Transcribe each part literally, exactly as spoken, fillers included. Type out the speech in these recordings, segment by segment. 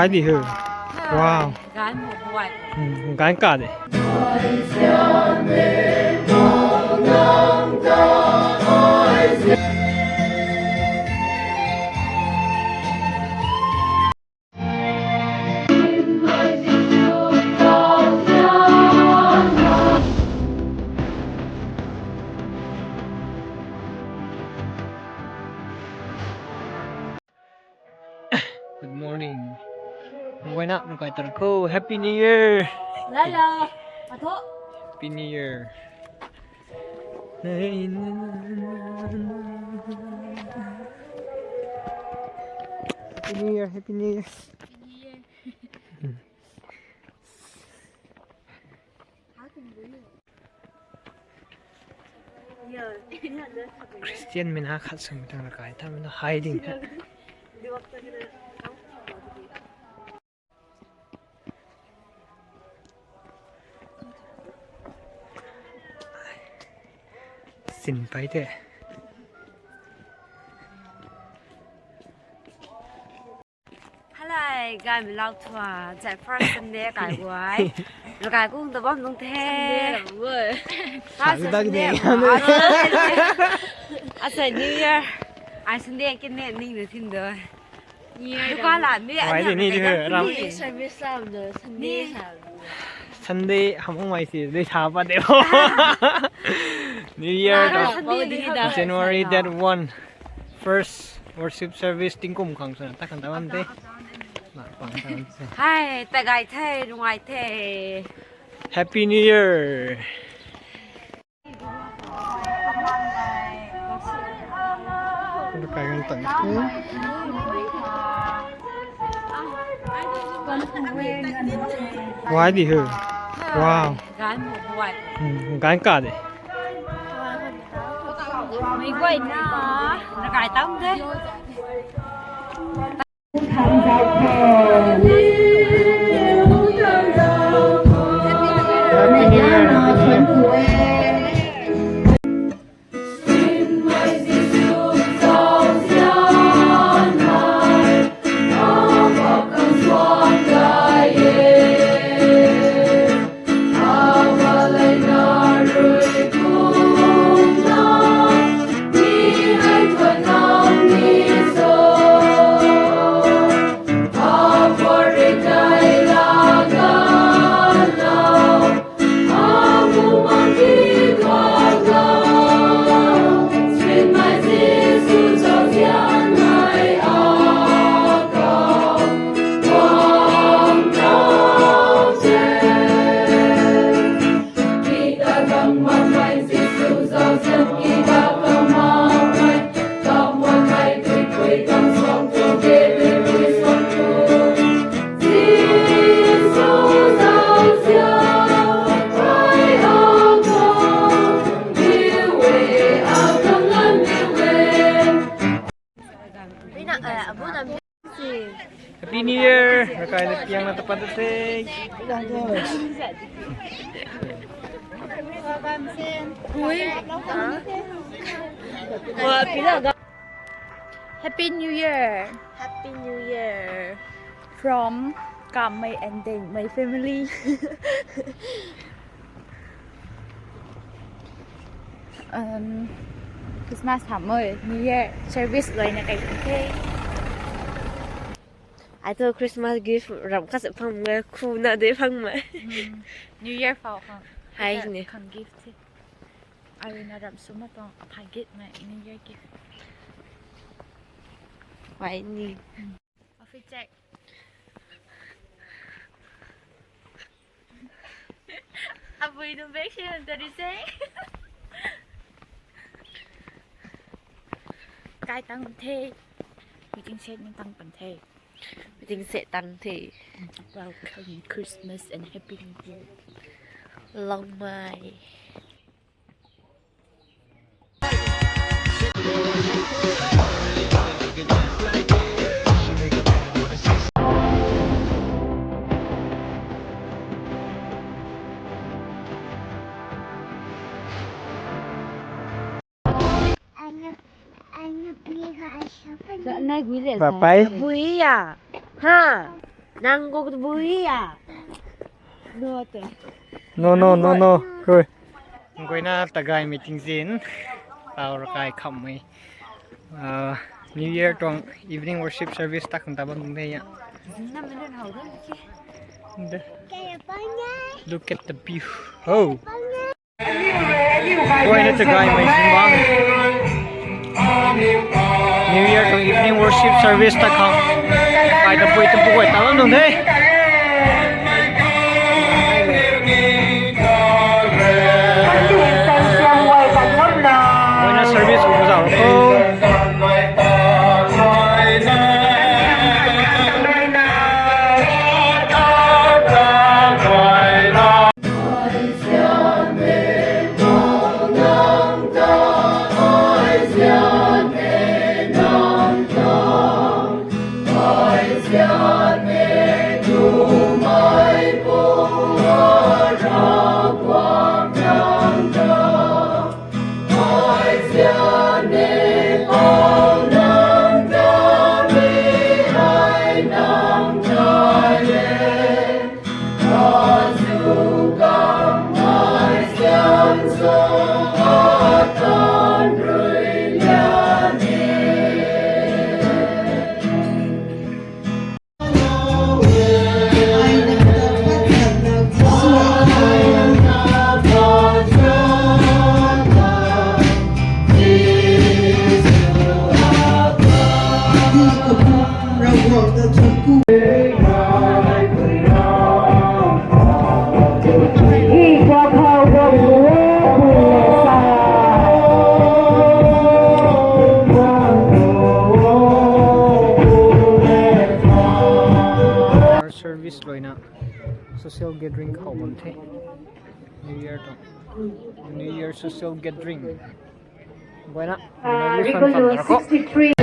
Ai di hu. Wow. Gan mo buai. Hmm, gan ka de. Good morning. Wake up, wake up, ko. Happy New Year. Lala. Atho. Happy New Year. Happy New Year, Happy New Year. Christian mena khat sang tang rakai tham na hiding. Sin pai te. Hello, guys, mi lau thua, zai first Sunday kai guay. Rakai kung da bam nung the. Sunday lam wo. Last Sunday. Asa New Year. Ai Sunday kin ne ning na thin do. New Year. Duka la mi. Wai ni ni ram. Service lam do Sunday lam. Sunday ham ong mai si de sa pa de. New Year. January date one. First worship service tingkum khang suna ta kan ta bam te. Hai, ta gai the, rungai the. Happy New Year. Kai kan tang. Wai di hu. Wow. Gan mo buai. Hmm, gan ka de. Mui guay na, rakai tam de. Happy New Year! Rakai le piang na tapat the. Happy New Year! Happy New Year! From Kamei and Deng, my family. Um, Christmas hamh mo, New Year service luaina kai the. Ai thu Christmas gift ram khat se phang me, khu na de phang me. Hmm. New Year phau khang. Hai ni. Khang gift the. Ai na ram sw ma tuang, apha gift me, New Year gift. Wai ni. Hmm. Office check. Abui nung bag si nang tari se. Kai tang the. Meeting set nung tang pan the. Meeting set tang the. Welcome Christmas and Happy New Year. Long mai. Bye bye. Bui ya. Ha. Nang kok bui ya. No te. No, no, no, no. Koi. Koi na tagai meeting zin. Tau rakai khammei. Ah, New Year tuang evening worship service tak khang tabam tung de ya. Zin na menen hau dun ki. Nde. Look at the view. Oh. Koi na tagai mei simbang. New Year tuang evening worship service tak khang. Kai ta pui tu pui ta lam nung de. Koi na service ko zau ko. Service loina social gathering khou bam the. New Year tuang. New Year social gathering. Guayna. Sixty-three.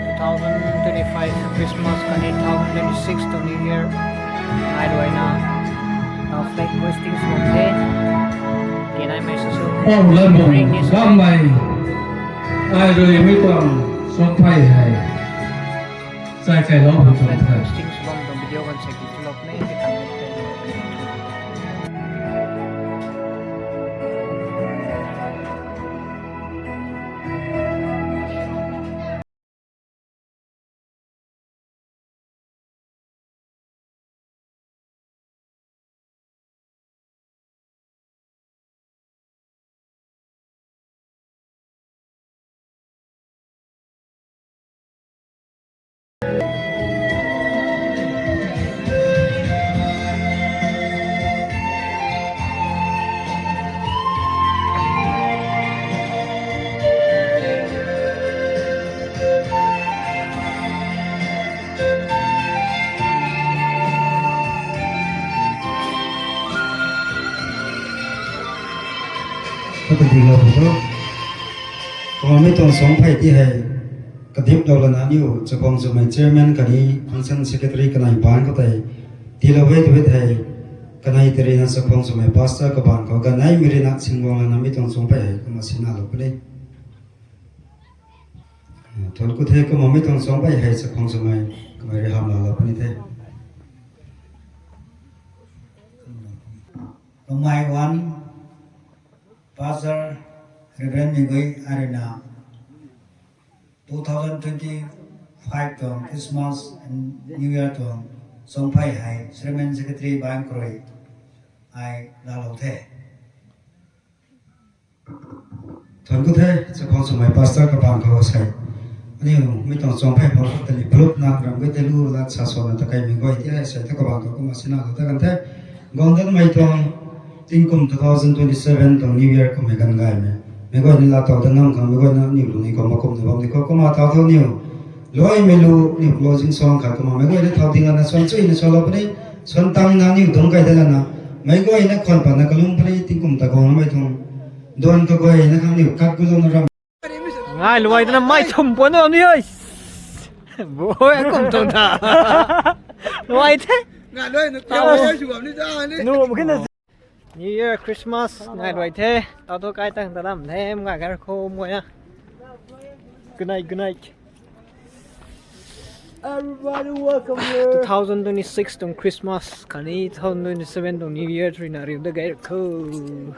Two thousand twenty-five Christmas khatni two thousand twenty-six tuang New Year nai ruina, uh, flag hoisting sw the. Kenai mei susu. Oh, lam bring this bam mei. Ai rui mi tuang song phai hai. Sai kai lo bu tuang phai. Flag hoisting sw bam tuang video kan sek ki chulok nei ki tang. Kata di lo tu. Kumna mi tuang song phai ti hei. Kadip lou lana niu, chakhwang swmei chairman khatni function secretary kanei baan khou tei. Tilou e tu e thei. Kanei tei rina chakhwang swmei pastor kabaan khou kanei mi rina singwang lana mi tuang song phai hei. Kumna sina lou puni. Thuan ku the kumna mi tuang song phai hei chakhwang swmei. Kamei rui hamla lou puni the. Kamei wan. Pastor Reverend Migui arina two thousand twenty-five tuang Christmas and New Year tuang song phai hei Chairman Secretary bang krui ai lalou the. Thuan ku the, chakhwang swmei pastor kabang khou sei. Aniu mi tuang song phai bang khou tali plup na ram gui te lu la sa so na ta kai mi goi ti sei ta kabang khou kumna sina lou ta kan the. Gong dan mei tuang Tingkum two thousand twenty-seven tuang New Year kummei kan gaymei, meic guay ni laa taw ta ngam khang meic guayna niw lu ni kum makum na bam di khou kumna taw thau niw. Luaimei lu niw closing song khat kumna meic guayna thau ding lana suan chuina sualou puni, suan tang na niw dungc kai da lana, meic guayna khwan patna kalum puni tingkum ta guang mei tuang. Duan kaguayna khang niw kat gulou na ram. Ngai luai tana mai thum puan bam ni oi. Boi, kum tuang ta. Luai the. Ngai luai na tiam ai sw bam ni ta ni. Nu, mukina. New Year, Christmas ngai luai the. Tau tu kai tang ta lam the, ngai gar khou moi a. Good night, good night. Everybody, welcome here. Two thousand twenty-six tuang Christmas khatni two thousand twenty-seven tuang New Year rui na riu da gai khou.